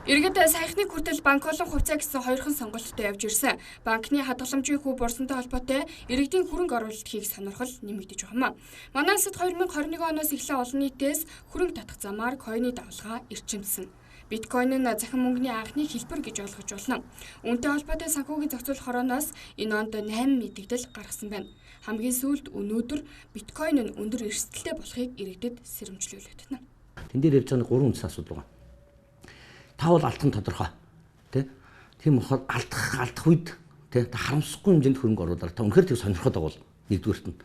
Иргэд саяхныг хүртэл банк болон хувьцаа гэсэн хоёрхан сонголттой явж ирсэн. Банкны хадгаламжийн хүү бурсантай холбоотой иргэдийн хөрөнгө оруулалт хийх сонирхол нэмэгдэж байгаа юм. Манай улсад 2021 оноос эхлэн олон нийтээс хөрөнгө татах замаар койны давлгаа эрчимсэн. Биткойн нь захин мөнгөний анхны хэлбэр гэж ойлгож болно. Үүнтэй холбоотой санхүүгийн зохицуулах хорооноос энэ онд 8 мэдэгдэл гаргасан байна. Хамгийн сүүлд өнөөдөр биткойн нь өндөр эрсдэлтэй болохыг иргэдэд сэрэмжлүүлээд байна. Тэн дээр ярьж байгаа гурван үндсэн асуудал байгаа. Та бол алдах нь тодорхой. Тэ? Тийм болохоор алдах үед тэ та харамсахгүй хэмжээнд хөрөнгө оруулаарай. Та үнэхээр тэг сонирхоод байгаа бол нэгдүгээрт нь.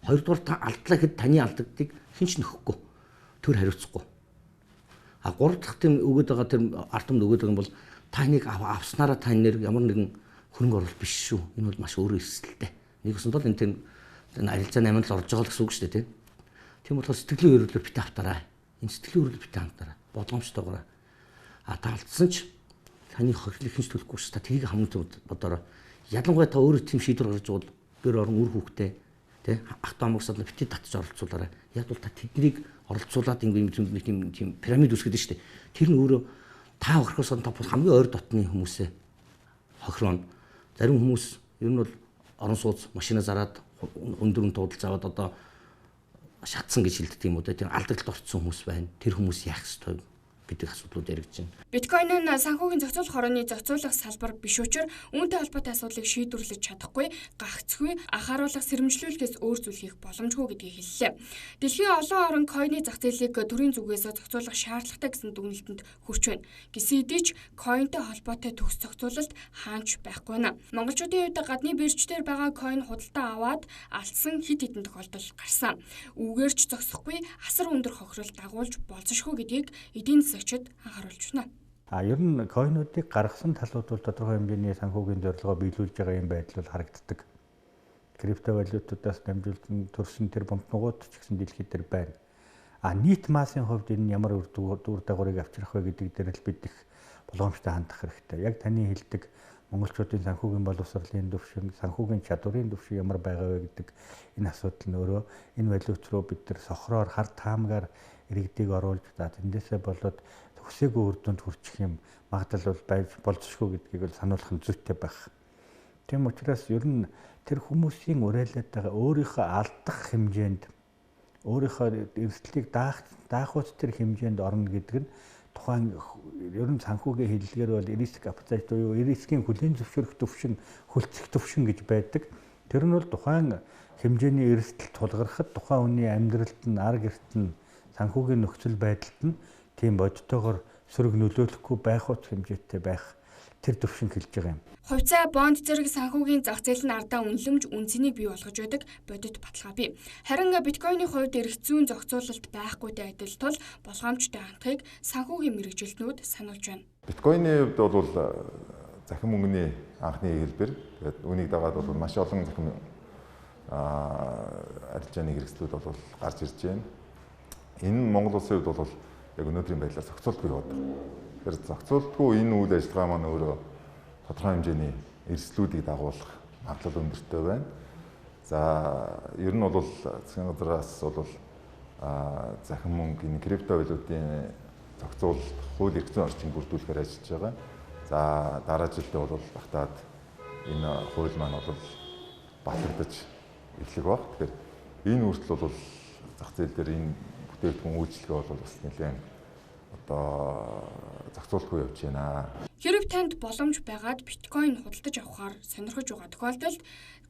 Хоёрдугаар та алдлаа гэхэд таны алдагдыг хэн ч нөхөхгүй. Төр хариуцахгүй. А гурав дахь тийм өгөөд байгаа тэр ард түмэнд өгөөд байгаа юм бол та энийг авснараа та энэ ямар нэгэн хөрөнгө оруулалт биш шүү. Энэ бол маш өөр эрсдэлтэй. Нэг ёсондоо л энэ тийм арилжаа 8 л орж байгаа л гэсэн үг шүү дээ, тийм. Тийм болохоор сэтгэлийн өрөөлөөр битээ автаарай. Энэ сэтгэлийн өрөөлөөр битээ автаарай. Болгоомжтойгоор. А та алдсан ч таны хохирлыг хинч төлөхгүй ш. Та тэрийг хамгийн зөв бодороо. Ялангуяа та өөрөө тийм шийдвэр гаргаж бол гэр орон үр хүүхдээ тэ ах дүү амгсаад битээ татж оролцуулаарай. Яг бол та тэднийг оролцуулаад ингэ юм нэг тийм тийм пирамид үүсгэдэг шүү дээ. Тэр нь өөрөө та хохирохоос та хамгийн ойр дотны хүмүүсээ хохирооно. Зарим хүмүүс ер нь бол орон сууц машина зараад өндөр үн туудалж аваад одоо шатсан гэж хэлдэг юм уу те. Тэр алдагдлалд орцсон хүмүүс байна. Тэр хүмүүс яах ёстой гэдэг асуудлууд яригдж байна. Биткойн нь санхүүгийн зохицуулах хорооны зохицуулах салбар биш учраас үүнтэй холбоотой асуудлыг шийдвэрлэж чадахгүй, гагцгүй, анхааруулах сэрэмжлүүлэхээс өөр зүйл хийх боломжгүй гэдгийг хэллээ. Дэлхийн олон орон койны зах зээлийг төрийн зүгээс зохицуулах шаардлагатай гэсэн дүгнэлтэнд хүрч байна. Гэсэн хэдий ч койнтой холбоотой төгс зохицуулалт хаач байхгүй байна. Монголчуудын хувьд гадны бирждээр байгаа койн худалдаа аваад алдсан хэд хэдэн тохиолдол гарсан. Үүгээр ч зогсохгүй асар өндөр хохирол дагуулж болзошгүй гэдгийг эдийн засагчид анхааруулж байна. А ер нь койнуудыг гаргасан талууд бол тодорхой хэмжээний санхүүгийн зорилгоо биелүүлж байгаа юм байдал бол харагддаг. Криптовалютуудаас дамжуулсан төрсэн тэр бомтногууд ч гэсэн дэлхийд дээр байна. А нийт массын хувьд энэ ямар үр дагаврыг авчрах вэ гэдэг дээр л бид их болгоомжтой хандах хэрэгтэй. Яг таны хэлдэг монголчуудын санхүүгийн боловсролын түвшин, санхүүгийн чадварын түвшин ямар байгаа вэ гэдэг энэ асуудал нь өөрөө энэ валют руу бид нар сохроор хар таамгаар иргэдийг оруулж за тэндээсээ болоод төгсөөгүй үр дүнд хүрчих юм магадлал бол байж болзошгүй гэдгийг бол сануулах нь зүйтэй байх. Тийм учраас ер нь тэр хүмүүсийн уриалаад байгаа өөрийнхөө алдах хэмжээнд өөрийнхөө эрсдлийг даахуйц тэр хэмжээнд орно гэдэг нь тухайн ер нь санхүүгийн хэллэгээр бол риск appetite буюу рискийн хүлээн зөвшөөрөх түвшин, хөлцөх түвшин гэж байдаг. Тэр нь бол тухайн хэмжээний эрсдэл тулгархад тухайн хүний амьдралд нь ар гэрт нь санхүүгийн нөхцөл байдалд нь тийм бодтойгоор сөрөг нөлөөлөхгүй байх уц хэмжээтэй байх тэр түвшин хэлж байгаа юм. Хувьцаа, бонд зэрэг санхүүгийн зах зээл нь ардаа үнэлэмж үнцнийг бий болгож байдаг бодит баталгаа бий. Харин биткойны хувьд эрх зүйн зохицуулалт байхгүйтэй адил тул болгоомжтой хандахыг санхүүгийн мэргэжилтнүүд сануулж байна. Биткойны хувьд бол захин мөнгөний анхны хэлбэр. Тэгээд үүнийг дагаад бол маш олон захин арилжааны хэрэгслүүд бол гарч ирж байна. Энэ Монгол улсын хувьд бол яг өнөөдрийн байдлаар зохицуултгүй яваад байгаа. Тэгэхээр зохицуултгүй энэ үйл ажиллагаа маань өөрөө тодорхой хэмжээний эрсдлүүдийг дагуулах магадлал өндөртэй байна. За ер нь бол засгийн газраас бол захин мөнгө энэ криптовалютын зохицуулалт, хууль эрх зүйн орчин бүрдүүлэхээр ажиллаж байгаа. За дараа жилдээ бол багтаад энэ хууль маань бол батлагдаж эхлэх баг. Тэгэхээр энэ хүртэл бол зах зээл дээр энэ бүтээгдэхүүн үйлчилгээ бол бас нэлээд одоо зохицуултгүй явж байна. Хэрв танд боломж байгаад биткойн худалдаж авахар сонирхож байгаа тохиолдолд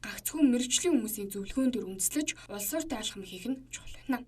гагцхүү мэргэжлийн хүмүүсийн зөвлөгөөн дээр үндэслэж улс урт алхам хийх нь чухал байна.